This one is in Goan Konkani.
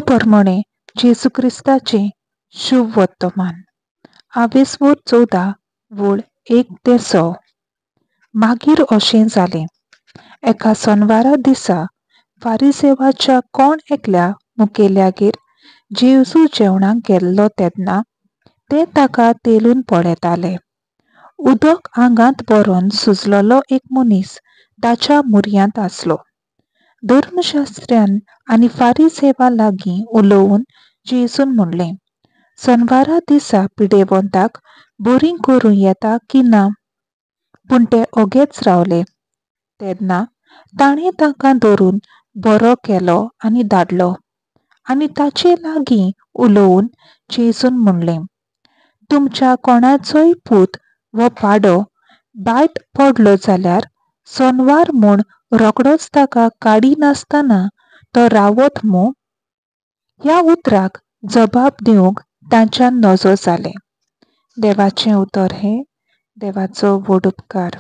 प्रमाणे जेजू क्रिस्ताचें शुभ वर्तमान. आवेस्वोर 14 वळ 1 ते 100. मागीर अशें जालें, एका सोनवारा दिसा फारिसेवाच्या कोण एकल्या मुखेल्यागेर जेजू जेवणाक गेल्लो तेन्ना ते ताका तेलून पळयताले. उदक आंगांत भरून सुजलेलो एक मनीस ताच्या मुऱ्यांत आसलो. धर्मशास्त्र्यान आनी फारिसेवा लागीं उलोवन जेजून म्हणलें, सोनवारा दिसा पिडेवंताक बरी करूं येता की ना? पूण ते ओगेच रावले. तेन्ना ताणें तांकां धरून बरो केलो आनी धाडलो. आनी ताचे लागीं उलोवन जेजून म्हणलें, तुमच्या कोणाचोय पूत वो पाडो बांयत पडलो जाल्यार सोनवार म्हूण रोखडोच ताका काडिनासतना तो रावत मूं? ह्या उतराक जबाब दिवंक तांच्यान नजो जालें. देवाचें उतर हें देवाचो व्हड उपकार.